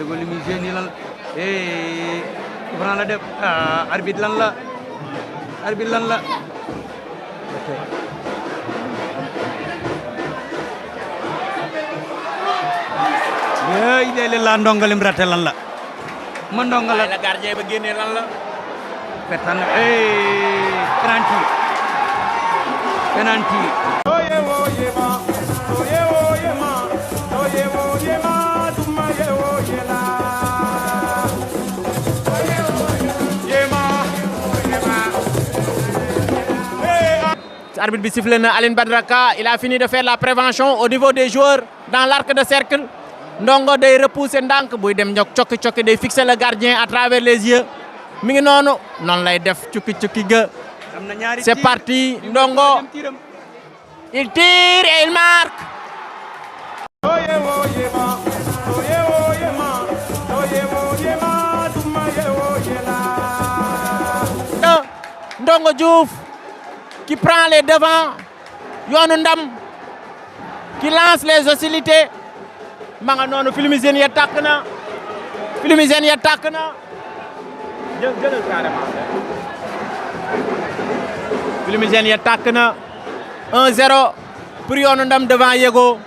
déggoo li muy génn lan la def arbitre lan la idée la ndongalim raté lan la ma ndongala la gardien ba génnee lan la petan penalty arbitre bi sifflé na Aline Badara Ka il a fini de faire la prévention au niveau des joueurs dans l'arc de cercle Ndongo day repousser ndànk buy dem ñok cokki day fixer le gardien à travers les yeux mi ngi noonu lay def cukki ga c'est parti Ndongo il tire et il marque Ndongo Diouf qui prend les devants yoonu ndam qui lance les hostilités ma nga noonu Filmizène ya tàkk na jëlal carrément Filmizène ya tàkk na 1-0 pour yoonu ndam devant Yego